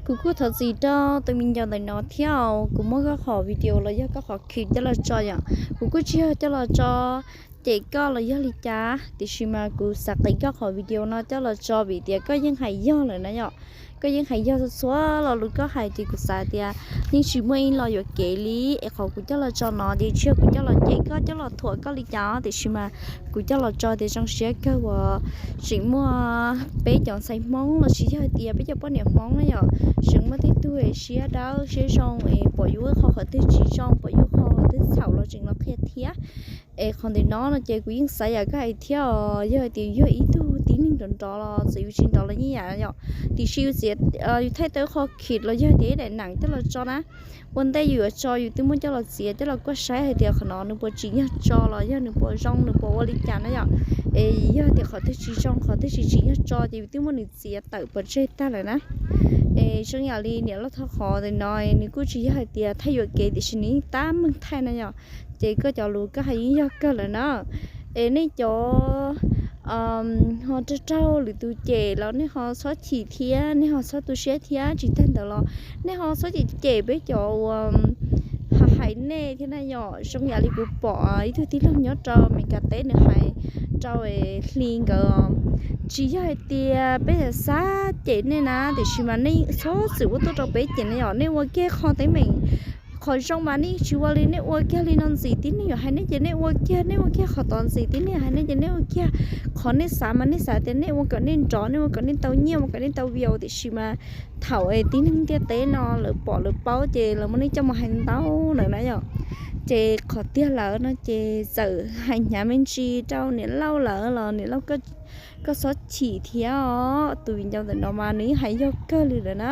Kuv kuj thov txim rau tus me nyuam ntawm no thiab, kuv muab koj qhov video los yog koj qhov clip coj los tso yom, kuv kuj tsis yog coj los tso cem koj los yog li cas, tiam sis mas kuv xav qhib koj qhov video no coj los tso vim tias koj yeej hais yog lawm na yom. Koj yeej hais yog txhua txhua lo lus koj hais ces kuv xav tias yeej tsis muaj ib lo yuam kev li. Es qhov kuv coj los tso no ces tsis yog kuv coj los cem koj, coj los thuam koj li cas, tiam sis mas kuv coj los tso tias zoo siab kawg uas tseem muaj peb cov ntxhais Hmoob los sis yog hais tias peb cov poj niam Hmoob na yom, tseem muaj tej tug siab dawb siab zoo es pom yus ib qho qhov twg tsis zoo, pom yus qhov twg txhaum los tseem los qhia thiab. Es qhov ntawm no no ces kuv yeej xav yam koj hais thiab os, yog hais tias yog ib tug tib neeg nrov nrov los txawm yus tsis nrov los yeej yam yom, tiam sis yus txiav, yus thaij tau qhov clip los yog tias ib daim neem coj los tso na, ua ntej yus yuav tso yus twb muab coj los txiav coj los kuaj saib hais tias qhov no nws puas tsim nyog tso los yog nws puas zoo, nws puas ua li cas na yom. Es yog tias qhov twg tsis zoo, qhov twg tsis tsim nyog tso ces yus twb muab nws txiav tawm pov tseg tag lawm na. Es zoo yam li niam loj thoj qhov ntawm no, nws kuj tsis yog hais tias thaij yuam kev tiam sis nws yeej tab meeg thaij na yom. Ces koj cov lus koj hais yeej yog kawg lawm na. Es nej cov ho raug raug lwm tus cem los nej ho txhob chim thiab, nej ho txhob tu siab thiab. Tsis tag ntawd los nej ho txhob cem cem peb cov uas hais nej thiab na yom. Zoo yam li kuv pom ib tug tij laug nyob rau Meskas teb nws hais rau Hli nkawd, tsis yog hais tias peb xav cem nej na, tiam sis mas nej txhob txwm ua tuaj rau peb cem na yom. Nej ua kiag qhov teeb meem, qhov zoo mas nej tsis ua li, nej ua kiag li no ntxim tib neeg yuav hais nej ces nej ua kiag, nej ua kiag qhov tod ntxim tib neeg hais nej ces nej ua kiag. Qhov nej xav mas nej xav tias nej ua kom nej nrov, nej ua kom nej tau nyiaj, ua kom nej tau view, tiam sis mas thaum tib neeg ntiaj teb no lawv pom lawv paub ces lawv muab nej coj mus hais ntau lawm na yom. Ces qhov tiag lawm no ces txawm hais hnyav me ntsis rau niam lauj lawm los niam lauj, koj txhob chim thiab os. Tus viv ncaus ntawm no mas nws yeej hais yog kawg li lawm na.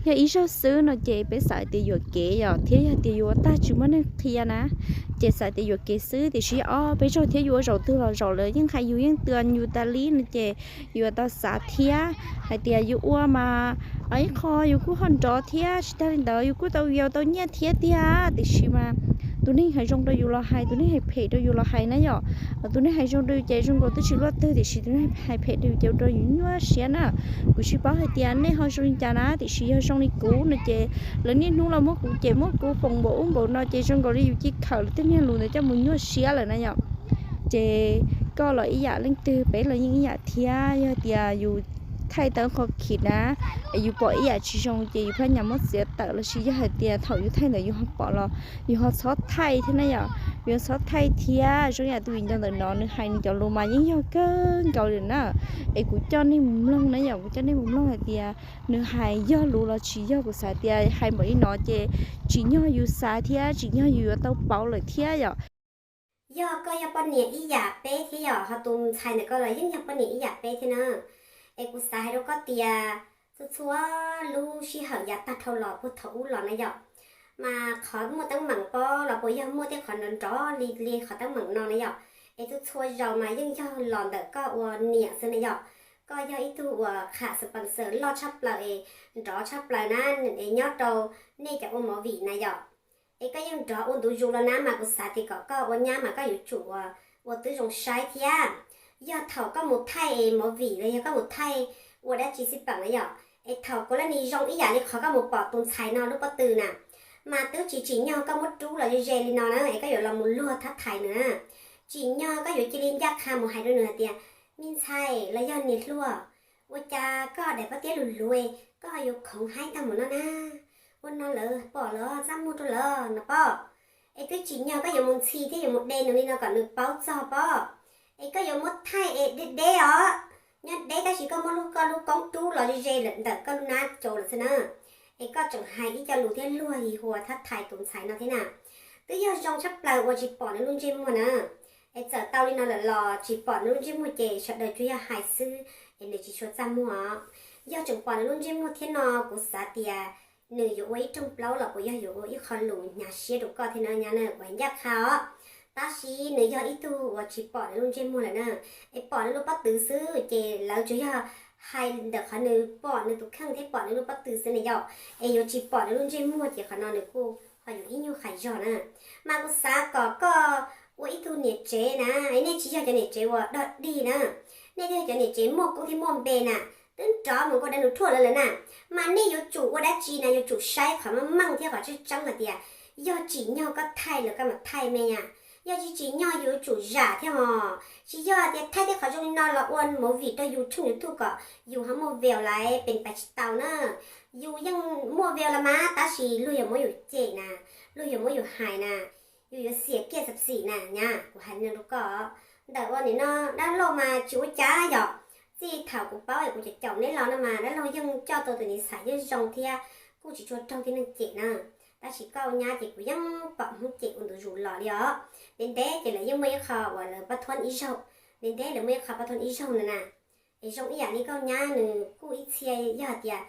Yog ib zaug xwb no ces peb xav tias yuam kev yom, thiab yog tias yus ua tag tsis muaj neeg qhia na, ces xav tias yuam kev xwb, tiam sis ob peb zaug thiab yus ua zaum twg los zaum lawv yeej hais yus, yeej tua yus tas li no ces yus tau xav thiab hais tias yus ua mas ib qho yus kuj ho nrov thiab, tsis tag li ntawd yus kuj tau view tau nyiaj thiab tiag. Tiam sis mas tus neeg hais zoo rau yus los hais, tus neeg hais phem rau yus los hais na yom. Tus neeg hais zoo rau yus ces zoo nkaus twb tsis luaj twg, tiam sis tus neeg hais phem rau yus ces ua rau yus nyuaj siab na. Kuv tsis paub hais tias nej ho zoo li cas na, tiam sis yog zoo li kuv no ces lawv niaj hnub los muab kuv cem, muab kuv foom npaum ub npaum no ces zoo nkaus li yus cia khawm lawv tej niag lus ntawd coj mus nyuaj siab lawm na yom. Ces koj los ib yam leej twg, peb los yeej ib yam thiab. Yog tias yus thaij tau qhov khiv na, es yus pom ib yam tsis zoo ces yus phaj nyas muab txiav tawm, los sis yog hais tias thaum yus thaij ntawd yus ho pom los yus ho txhob thaij thiab na yom. Yus txhob thaij thiab. Zoo yam tus viv ncaus ntawm no nws hais nws cov lus mas yeej yog kawg nkaus li na. Es kuv coj nej mus mloog na yom, kuv coj nej mus mloog hais tias nws hais yog lus los tsis yog. Kuv xav tias hais npaum li no ces tsim nyog yus xav thiab tsim nyog yus yuav tau pauv lawm thiab yom. Yog koj yog poj niam ib yam peb thiab yom, ho tus ntxhais ntawm koj los yeej yog poj niam ib yam peb thiab na. Es kuv xav hais rau koj tias txhua txhua lub sij hawm yav tag dhau los puag thaum ub los na yom, mas qhov muaj teeb meem pob los puas yog muaj tej qhov nrov nrov li li qhov teeb meem no na yom. Es txhua txhua zaus mas yeej yog los ntawm koj ua niam xwb na yom. Koj yog ib tug uas qham sponsor loj tshaj plaws es nrov tshaj plaws na, es nyob rau nej cov ua movie na yom. Es koj yeej nrov ua ntu zus los na, mas kuv xav tias kom koj ua nyab mas koj yuav tsum ua, ua tib zoo saib thiab. Yog thaum koj mus thaij movie los yog koj mus thaij ua dab tsi xij peem na yom, es thaum kuv lab ni zoo ib yam li qhov koj mus pom tus ntxhais no lub pob tw na, mas twb tsis tsim nyog koj muab rub los ze ze li no na, es koj yuav los mus luag thab thais nws na. Tsim nyog koj yuav cia li ncaj qha mus hais rau nws hais tias, me ntxhais los yog niam hluas, ua cas koj daim pob tiab luv luv, koj ho yuav khoov haib tag mus no na? Ua no lawv pom lawv txaj muag rau lawv no pob. Es twb tsim nyog koj yuav mus ntxhi thiab yuav mus de nws li no kom nws paub txog pob. Es koj yuav muab thaij es deb deb os, nyob deb tab sis koj muab lub, koj lub koob rub los ze ze lawm ntawm koj lub nab cau lawm xwb na. Es koj tseem hais ib co lus thiab luag hi hua thab thais tus ntxhais no thiab na. Twb yog zoo tshaj plaws uas tsis pom nws lub ntsej muag na. Es txawm tau li no lawm los tsis pom nws lub ntsej muag ces sawv daws tsuas yog hais xwb, es nws tsis tshua txaj muag os. Yog tseem pom nws lub ntsej muag thiab no, kuv xav tias nws yuav ua ib rooj plaub los puas yog yuav ua ib qho lus hnyav siab rau koj thiab na nyab na, kuv hais ncaj qha os. Tab sis nws yog ib tug uas tsis pom nws lub ntsej muag lawm na, es pom nws lub pob tw xwb ces lawv tsuas yog hais ntawm qhov nws pom nws tus kheej thiab pom nws lub pob tw xwb na yom. Es yuav tsis pom nws lub ntsej muag ces qhov no nws kuj ho yuav ib nyuag qhas zog na. Mas kuv xav kom koj ua ib tug niam tsev na, es nej tsis yog cov niam tsev uas dog dig na, nej twb yog cov niam tsev muaj koob thiab muaj npe na. twb nrov mus nkaus daim num thuaj lawm lawm na. Mas nej yuav tsum ua dab tsi na, yuav tsum saib qhov meej meej thiab qhov tseeb tseeb hais tias yog tsim nyog koj thaij los koj mam thaij me nyab. Yog tsis tsim nyog yus yuav tsum zam thiab hos. Tsis yog tias thaij tej qhov zoo li no los ua movie rau yus tshooj YouTube kom yus ho muaj view lawm, pes pais tsis tau na. Yus yeej muaj view los mas tab sis luag yuav muab yus cem na, luag yuav muab yus hais na, yus yuav xiam kiag xab xim na nyab, kuv hais li no rau koj. Ntawm ua nim no dab laug mas tsis ua cas yom. Txij thaum kuv paub es kuv caum caum neb los no mas dab laug yeej coj tau tus nis xais yeej zoo thiab kuj tsis tshua raug tib neeg cem na. Tab sis koj ua nyab ces kuv yeej pom Hmoob cem ua ntu zus los li os. Ntev ntev ces lawv yeej muaj ib qho uas lawv pab thuab ib zaug, ntev ntev lawv muaj ib qho pab thuab ib zaug na na. Es zoo ib yam li koj nyab nws kuj ib txhia yog hais tias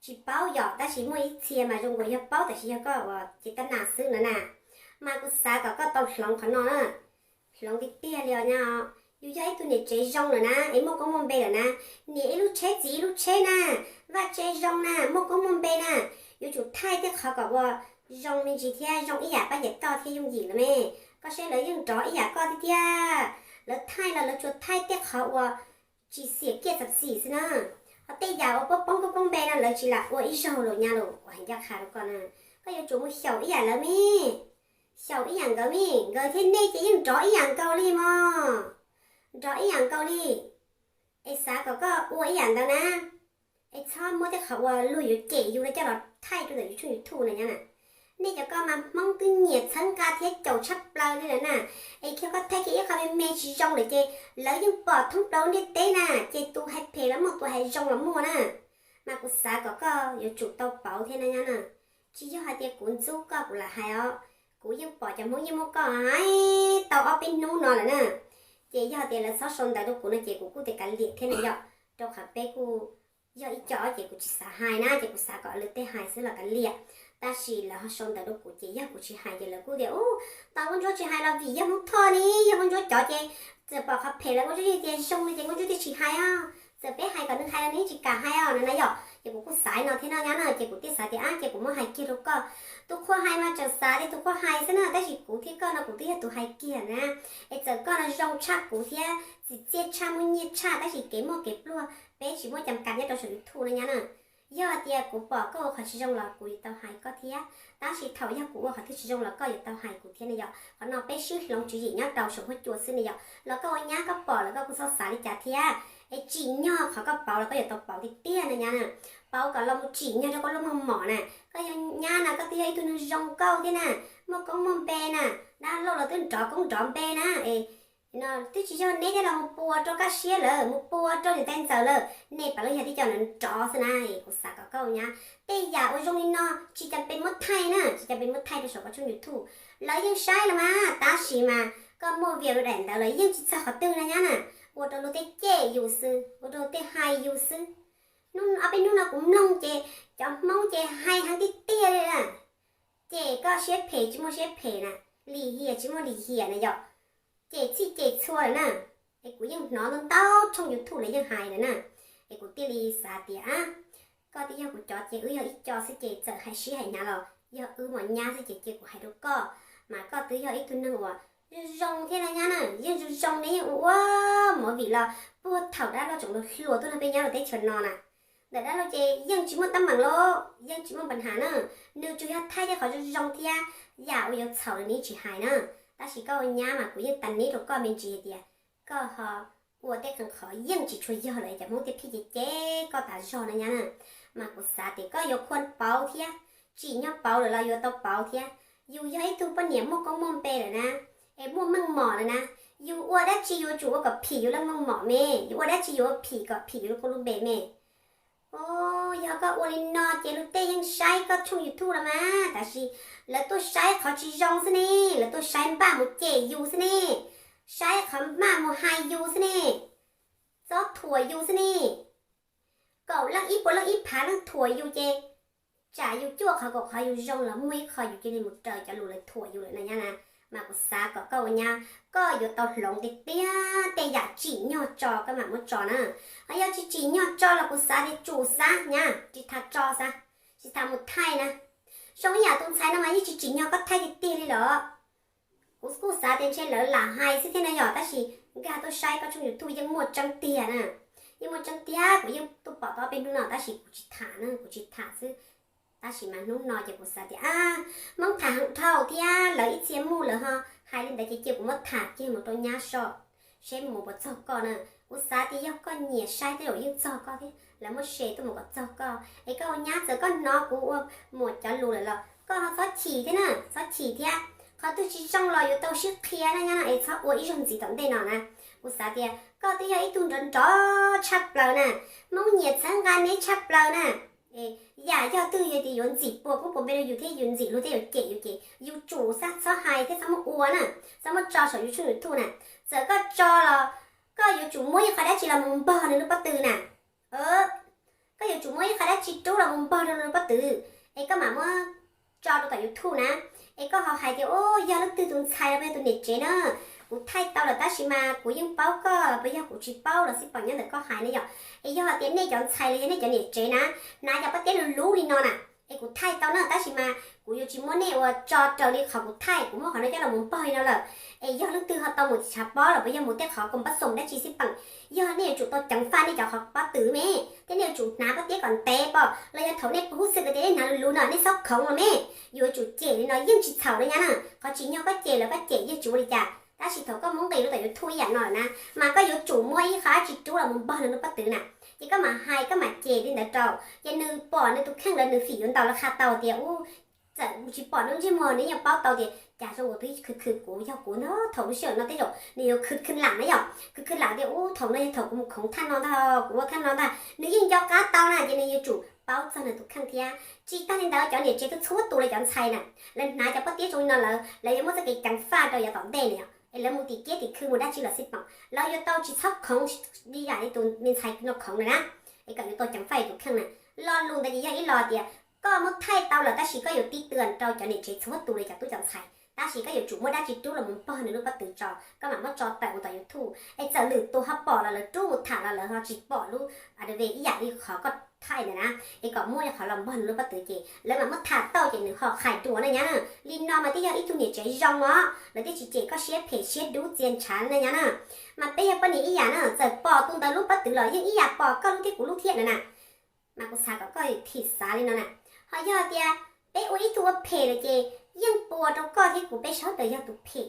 tsis paub yom, tab sis muaj ib txhia mas zoo nkaus yog paub tab sis yog koj uas ces tab nas xwb no na. Mas kuv xav kom koj tau hloov qhov no na. Hloov tiag tiag li os nyab. Yus yog ib tug niam tsev zoo lawm na, es muaj koob muaj npe lawm na, niam ib lub tsheb txiv ib lub tsheb na, vaj tse zoo na, muaj koob muaj npe na, yuav tsum thaij tej qhov kom ua zoo me ntsis thiab zoo ib yam pab yam toj thiab yooj yim lawm me. Koj saib lawv yeej nrov ib yam koj tiag tiag. Lawv thaij los lawv tsuas thaij tej qhov uas tsis xiam kiaj xab xim xwb na. Ho tej yam uas poob poob koob poob npe no lawv tsis lam ua ib zaug los nyab los kuv hais ncaj qha rau koj na. Koj yuav tsum mus xyaum ib yam lawv me, xyaum ib yam nkawd me, nkawd thiab nej ces yeej nrov ib yam nkaus li mog. Nrov ib yam nkaus li. Es xav kom koj ua ib yam ntawd na. Es txhob muab tej qhov uas luag yuav cem yus no coj los thaij rau ntawm yus tshooj YouTube na nyab na. Nej cov koj mas Hmoob twb nyiam txhawb nqa thiab caum tshaj plaws li lawm na. Es kiag koj thaij kiag ib qho me me tsis zoo lawm ces lawv yeej pom thoob plaws ntiaj teb na, ces tus hais phem los muaj tus hais zoo los muaj na. Mas kuv xav kom koj yuav tsum tau pauv thiab na nyab na. Tsis yog hais tias kuv ntxub koj kuv lam hais os, kuv yeej pom cov Hmoob yeej muab koj hais tau ob peb hnub no lawm na. Ces yog tias lawv txhob sau ntawv rau kuv no ces kuv kuj tias kav liam thiab na yom, rau qhov peb kuj yog ib co ces kuv tsis xav hais na, ces kuv xav kom lwm tej hais xwb los kav liam. Tab sis lawv ho sau ntawv rau kuv ces yog kuv tsis hais ces lawv kuj tias ub, tau Nkauj Ntsuab tsis hais los vim yog Hmoob Thoj ne, yog Nkauj Ntsuab cov ces txawm pom qhov phem lawv Nkauj Ntsuab yeej tias zoo li ces Nkauj Ntsuab thiaj tsis hais os, txawm peb hais kom nws hais los nws yeej tsis kam hais os no na yom. Ces kuv kuj xav no thiab no nyab na, ces kuv thiaj xav tias ab ces kuv muab hais kiag rau koj. Tus qhua hais mas tseem xav tias tus qhua hais xwb na, tab sis kuv thiab koj no kuv twb yog tus hais kiag na. Es txawm koj no zoo tshaj kuv thiab txim txiaj tshaj muaj nyiaj tshaj tab sis kev muaj kev pluag peb tsis muaj cam kam nyob rau saum YouTube no nyab na. Yog tias kuv pom koj ua qhov tsis zoo los kuv yuav tau hais koj thiab, tab sis thaum yog kuv ua qhov twg tsis zoo los koj yuav tau hais kuv thiab na yom. Qhov no peb sib hloov tswv yim nyob rau saum huab cua xwb na yom. Los koj ua nyab koj pom lawm koj kuj txhob xav li cas thiab. Es tsim nyog qhov koj pauv los koj yuav tau pauv tiag tiag na nyab na. Pauv kom los mus tsim nyog rau koj lub meej mom na. Koj yog nyab na koj twb yog ib tug neeg zoo nkauj thiab na, muaj koob muaj npe na, dab laug los twb nrov koob nrov npe na. Es no twb tsis yog neb thiaj los mus puas rau Kaj Siab lawm, mus puas rau niam tais ntxawm lawm, nej pab lub yog tib co nrov xwb na. Es kuv xav kom koj ua nyab, tej yam ua zoo li no tsis cam pes muab thaij na, tsis cam pes muab thaij rau saum koj tshooj YouTube. Lawv yeej saib los mas, tab sis mas koj muaj view rau daim ntawd los yeej tsis txog qhov twg na nyab na. Ua rau luag tej cem yus xwb, ua rau luag tej hais yus xwb. Hnub ob peb hnub no kuv mloog ces cov Hmoob ces hais heev tiag tiag li na. Ces koj siab phem tsis muaj siab phem na, lim hiam tsis muaj lim hiam na yom. Ces txhij ces txhua lawm na. Es kuv yeej hnov ntau ntau tshooj YouTube lawv yeej hais lawm na. Es kuv thiaj li xav tias, koj twb yog kuv cov ces wb yog ib co xwb ces txawm hais sib hais hnyav los yog wb mos nyab xwb ces cia kuv hais rau koj. Mas koj twb yog ib tug neeg uas zoo zoo thiab na nyab na, yeej zoo zoo ne, yeej ua ua movie los puag thaum dab laug tseem hluas tuaj nrog peb nyob rau teb chaws no na. Ntawm dab laug ces yeej tsis muaj teeb meem los yeej tsis muaj npa nham na. Nws tsuas yog thaij tej qhov zoo zoo thiab yam uas yuav txhaum los nws tsis hais na. Tab sis koj ua nyab mas kuv yeej tas neb rau koj me ntsis hais tias koj ho ua tej qee qhov yeej tsis tshua yog lawm cov Hmoob thiaj phij ces cem koj tas zog na nyab na. Mas kuv xav tias koj yuav khua pauv thiab, tsim nyog pauv lawm los yuav tau pauv thiab. Yus yog ib tug poj niam muaj koob muaj npe lawm na, es muaj meej mom lawm na, yus ua dab tsi yuav tsum ua kom phim yus lub meej mom me, yus ua dab tsi yuav ua phim kom phim yus lub koob lub npe me. Yog koj ua li no ces luag tej yeej saib koj tshooj YouTube los mas, tab sis lawv tuaj saib qhov tsis zoo xwb ne, lawv tuaj saib npaj mus cem yus xwb ne, saib qhov npaj mus hais yus xwb ne, txob thuam yus xwb ne. Kaum leej ib puas leej ib phav leej thuam yus ces tsam yus cuaj qhov kaum qhov yus zoo los muaj ib qho yus cia li mus raws cov lus lawv thuam yus lawm na nyab na. Mas kuv xav kom koj ua nyab koj yuav tau hloov tiag tiag, tej yam tsim nyog tso koj mam muab tso na. Ho yog tsis tsim nyog tso los kuv xav tias tsum xav nyab, tsis tas tso xav, tsis tas mus thaij na. Zoo ib yam tus ntxhais no mas yeej tsis tsim nyog koj thaij tiag tiag li los. Kuv kuj xav tias ntshe lawv lam hais xwb thiab na yom, tab sis nkag tuaj saib koj tshooj YouTube yeej muaj tseeb tiag na. Yeej muaj tseeb tiag, kuv yeej tuaj pom tau ob peb hnub no tab sis kuv tsis tham na, kuv tsis tham xwb. Tab sis mas hnub no ces kuv xav tias a, Hmoob tham heev dhau thiab lawv ib txhia muj lawv ho hais li ntawd ces cia kuv muab tham kiag mus rau nyab so, seb mus puas txog koj na. Kuv xav tias yog koj nyiam saib tej zaum yeej txog koj thiab, lawv muab share tuaj mus kom txog koj es koj ua nyab txawm koj hnov kuv ua muam cov lus lawm los koj ho txhob chim thiab na, txhob chim thiab. Qhov twg tsis zoo los yuav tau sib qhia na nyab no es txhob ua ib zaug ntxiv tom ntej no na. Kuv xav tias koj twb yog ib tug nrov nrov tshaj plaws na, Hmoob nyiam txhawb nqa neb tshab plaws na. Yam yog twg yog tias yuav ntxim pua kub pua npe rau yus thiab yus ntxim luag tej zaum cem yus ces yus tsum xav txhob hais thiab txhob muab ua na, txhob muab tso saum YouTube na. Txawm koj tso los koj yuav tsum muab ib qho dab tsi los mus npog nws lub pob tw na. Koj yuav tsum muab ib qho dab tsi rub los mus npog rau nws lub pob tw es koj mam muab tso rau tom YouTube na. Es koj ho hais tias u, yog leej twg tus ntxhais los puas yog tus niam tsev na, kuv thaij tau lawm tab sis mas kuv yeej paub koj los puas yog kuv tsis paub los xij peem nyob ntawm koj hais na yom. Es yog hais tias nej cov ntxhais los yog nej cov niam tsev na, hnav cov pob teb lug lub li no na, es kuv thaij tau na tab sis mas kuv yuav tsis muab nej ua tso raws li qhov kuv thaij, kuv muab qhov no coj los mus npog li no lawm. Es yog leej twg ho tau mus tshav pob los puas yog mus tej qhov koom pab xoom dab tsi xij peem, yog nej yuav tsum tau ceev faj nej cov qhov pob tw me, thiab nej yuav tsum hnav pob teb kom ntev pom los yog thaum nej pub xwb tias nej hnav lug lug no nej txhob khoov los me. Yus yuav tsum cem li no yeej tsis txhaum na nyab na. Qhov tsim nyog koj cem los koj cem yeej tsis ua li cas, tab sis thaum koj muab nqis rau tom YouTube ib yam no lawm na, mas koj yuav tsum muab ib qho dab tsi rub los mus npog nws lub pob tw na. Ces koj mam hais koj mam cem li ntawd rau, ces nws pom nws tus kheej lawm nws fim yuav ntaus lawv qha tau tias u, txawm tsis pom nws ntsej muag nws yeej paub tau tias cas zoo nkaus twb khwv khwv kuv, yog kuv ntag thaum lub sij hawm no tej zaum nws yuav khwv khwv lam na yom, khwv khwv lam tias u thaum no yog thaum kuv mus khoov thaj no ntag, kuv ua thaj no ntag, nws yeej nco qab tau na ces nws yuav tsum paub txog nws tus kheej thiab. Tsis tag li ntawd cov niam tsev twb txhua tus lawv cov ntxhais na, lawv hnav cov pob teb zoo li no lawm lawv yuav muaj txoj kev ceev faj rau yav tom ntej na yom. Es lawv mus tim kiab tim khw mus dab tsi los xij peem los yuav tau tsis txhob khoov li yam li tus me ntxhais no khoov na na. Es kom yuav tau ceev faj yus tus kheej na. Lo lus ntawd ces yog ib lo tias koj muab thaij tau lawm tab sis koj yuav tib twag rau cov niam tsev txhua tus lawv cov tub cov ntxhais, tab sis koj yuav tsum muab dab tsi rub los mus npog nws lub pob tw tso, koj mam muab tso tawm mus tom YouTube es txawm lwm tus ho pom los lawv rub mus tham los lawv ho tsis pom lub a ib yam li qhov koj thaij ntawd na. Es kom muab qhov los npog nws lub pob tw ces lawv mam muab tham tau ces nws ho qhais dua na nyab na. Li no mas twb yog ib tug niam tsev zoo os, lawv twb tsis cem koj siab phem siab dub txia ntshav na nyab na. Mas peb yog poj niam ib yam na, txawm pom tus ntawd lub pob tw los yeej ib yam pom koj lub thiab kuv lub thiab no na. Mas kuv xav kom koj thim xav li no na, ho yog tias peb ua ib tug ua phem lawm ces yeej pua rau koj thiab kuv peb sawv daws yog tus phem.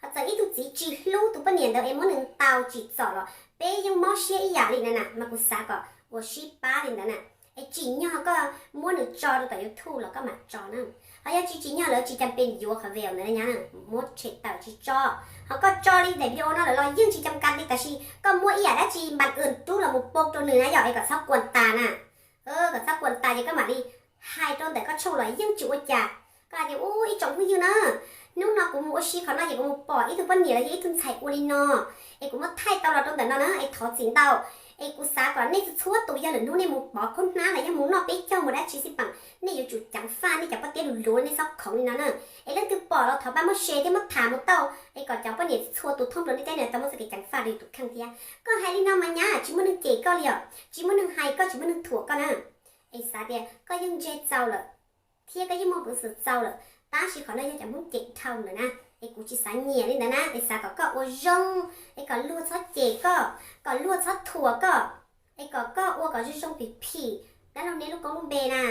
Ho txawm ib tug txiv tsis hlub tus poj niam ntawd es muab nws ntaus tsim txom los peb yeej mob siab ib yam li na na, mas kuv xav kom ua sib pab li ntawd na. Es tsim nyog koj muab nws tso rau tom YouTube los koj mam tso na. Ho yog tsis tsim nyog lawv tsis cam pes yuav qhov video ntawd na nyab, muab tshem tawm tsis tso. Ho koj tso li daim video no lawm los yeej tsis cam kas li, tab sis koj muab ib yam dab tsi npas nws rub los mus pub rau nws na yom, es kom txhob kuam tas na. Kom txhob kuam tas ces koj mam li hais rau ntawm koj tshooj los yeej tsis ua cas. Koj hais tias u, ib tsoom phooj ywg na, hnub no kuv mus ua si qhov no ces kuv mus pom ib tug poj niam los yog ib tug ntxhais ua li no, es kuv muab thaij tau los rau ntawm no na, es thov txim ntau. Es kuv xav kom nej txhua txhua tus yog lwm hnub nej mus pov khaub hnab los yog mus noj peb caug mus dab tsi xij peem, nej yuav tsum ceev faj nej cov pob teb lug luav, nej txhob khoov li no na. Es leej twg pom los thov pab muab share thiab muab tham mus tau, es kom cov poj niam txhua tus thoob plaws ntiaj teb no tau muaj txoj kev ceev faj rau yus tus kheej thiab. Koj hais li no mas nyab, tsis muaj neeg cem koj li os, tsis muaj neeg hais koj, tsis muaj neeg thuam koj na. Es xav tias koj yeej ntse txaus lawm thiab koj yeej muaj peev xwm txaus lawm, tab sis qhov no yog cov Hmoob cem dhau lawm na, es kuv tsis xav nyiam li ntawd na. Es xav kom koj ua zoo, es kom luag txhob cem koj, kom luag txhob thuam koj, es kom koj ua kom zoo zoo phim phim dab laug neb lub koob lub npe na.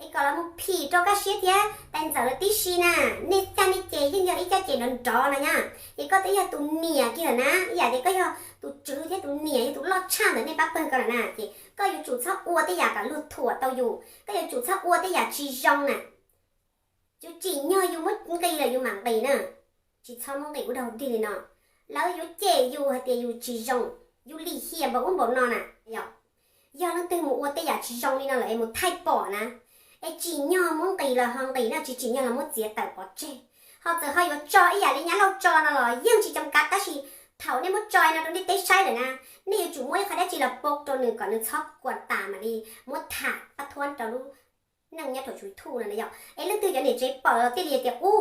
Es kom los mus phim rau koj siab thiab tais ntxawm lawv tib si na. Nej caj nej ces yeej yog ib caj ces nrov nrov no nyab, ces koj twb yog tus niam kiag lawm na, ib yam tias koj yog tus tswv thiab tus niam yog tus loj tshaj ntawm nej pab pawg ko lawm na, ces koj yuav tsum txhob ua tej yam kom luag thuam tau yus, koj yuav tsum txhob ua tej yam tsis zoo na. Yus tsim nyog yus muab nqis lawm yus mam nqis na, tsis txhob muab nqis ua dog dig li no. Lawv yuav cem yus hais tias yus tsis zoo, yus lim hiam npaum ub npaum no na. Yog leej twg mus ua tej yam tsis zoo li no lawm es mus thaij pom na, es tsim nyog muab nqis los ho nqis na, tsis tsim nyog los muab txiav tawm pov tseg. Ho txawm ho yuav tso ib yam li nyab lauj tso no los yeej tsis cam kav, tab sis thaum nej muab tso no rau ntiaj teb saib lawm na, nej yuav tsum muab ib qho dab tsi los pub rau nws kom nws txhob kuam tas mam li muab tham pab thuab rau lub neej nyob rau YouTube no na yom. Es leej twg cov niam tsev pom los thiaj li tias u,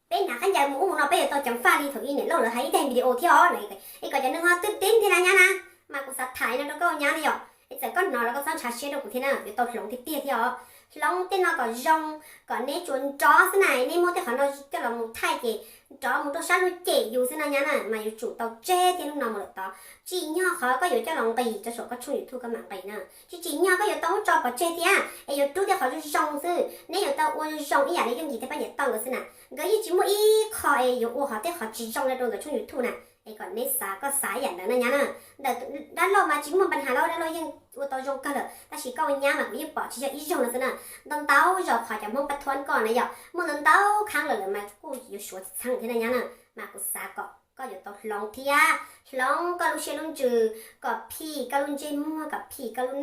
peb hnav khaub ncaws mus ub mus no peb yuav tau ceev faj li thaum ub niam lauj lawv hais ib daim video thiab os no. Es kom cov neeg ho twb tib thiab na nyab na, mas kuv xav tham no rau koj nyab na yom. Es txawm koj hnov los koj txhob ntshav siab rau kuv thiab na, yuav tau hloov tiag tiag thiab os. Hloov tej no kom zoo, kom neb tsuas nrov xwb na, neb muab tej qhov no coj los mus thaij ces rov mus rau sab luag cem yus xwb na nyab na, mas yuav tsum tau tseg thiab lub no mus lawm tod. Tsim nyog qhov koj yuav coj los nqis rau saum koj tshooj YouTube koj mam nqis na, tsis tsim nyog koj yuav tau muab tso pov tseg thiab es yuav rub tej qhov zoo zoo xwb. Neb yuav tau ua zoo ib yam li Yooj Yim thiab Paj Niam Toj nkawd xwb na. Nkawd yeej tsis muaj ib qho es yuav ua hov tej qhov tsis zoo rau nkawd tshooj YouTube na. Es kom neb xav, koj xav ib yam ntawd na nyab na. Ntawm dab laug mas tsis muaj npa has lawm, dab laug yeej ua tau zoo kawg lawm, tab sis koj ua nyab mas kuv yeej pom tsis yog ib zaug no xwb na. Ntau ntau zaus qhov cov Hmoob pab thuab koj na yom, muaj ntau ntau khaab lawm lawm mas kuj yuav suav txheej thiab na nyab na. Mas kuv xav kom koj yuav tau hloov thiab hloov koj lub siab lub ntsws, kom phim koj lub ntsej muag, kom phim koj lub